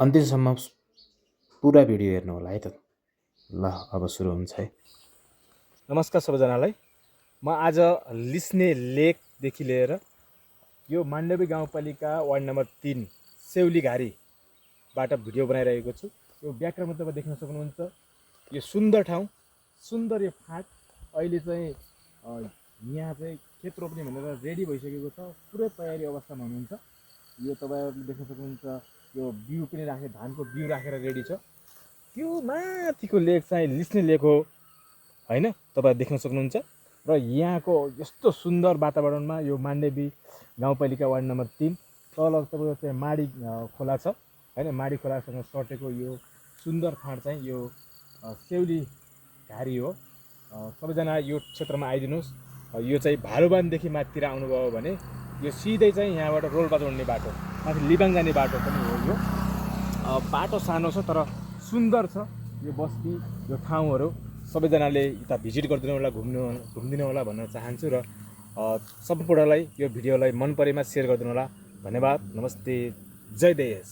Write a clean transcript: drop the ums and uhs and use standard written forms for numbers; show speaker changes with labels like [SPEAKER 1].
[SPEAKER 1] अन्तिमसम्म पुरा भिडियो हेर्नु होला है त। ल अब सुरु हुन्छ है। नमस्कार सबैजनालाई। म आज लिस्ने लेकदेखि लिएर यो माण्डवी गाउँपालिका वार्ड नम्बर 3 सेउलीघारीबाट भिडियो बनाइरहेको छु। यो ब्याकग्राउन्डमा तपाईँ देख्न सक्नुहुन्छ यो सुन्दर ठाउँ, सुन्दर यो फाँट। अहिले चाहिँ यहाँ चाहिँ खेत रोप्ने भनेर रेडी भइसकेको छ, पुरै तयारी अवस्थामा हुनुहुन्छ। यो तपाईँहरूले देख्न सक्नुहुन्छ यो बिउ पनि राखेर, धानको बिउ राखेर रेडी छ। त्यो माथिको लेक चाहिँ लिस्ने लेक हो हैन, तपाईँ देख्न सक्नुहुन्छ। र यहाँको यस्तो सुन्दर वातावरणमा यो माण्डवी गाउँपालिका वार्ड नम्बर 3 तल तपाईँको चाहिँ माडी खोला छ हैन। माडी खोलासँग सटेको यो सुन्दर फाँट चाहिँ यो सेउली घारी हो। सबैजना यो क्षेत्रमा आइदिनुहोस्। यो चाहिँ भालुबानदेखि माथितिर आउनुभयो भने यो सिधै चाहिँ यहाँबाट रोल्पा जोड्ने बाटो, माथि लिबाङ जाने बाटो पनि हो। यो बाटो सानो छ तर सुन्दर छ यो बस्ती, यो ठाउँहरू। सबैजनाले यता भिजिट गरिदिनु होला, घुम्दिनु होला भन्न चाहन्छु। र सम्पूर्णलाई यो भिडियोलाई मन परेमा सेयर गरिदिनु होला। धन्यवाद। नमस्ते। जय देश।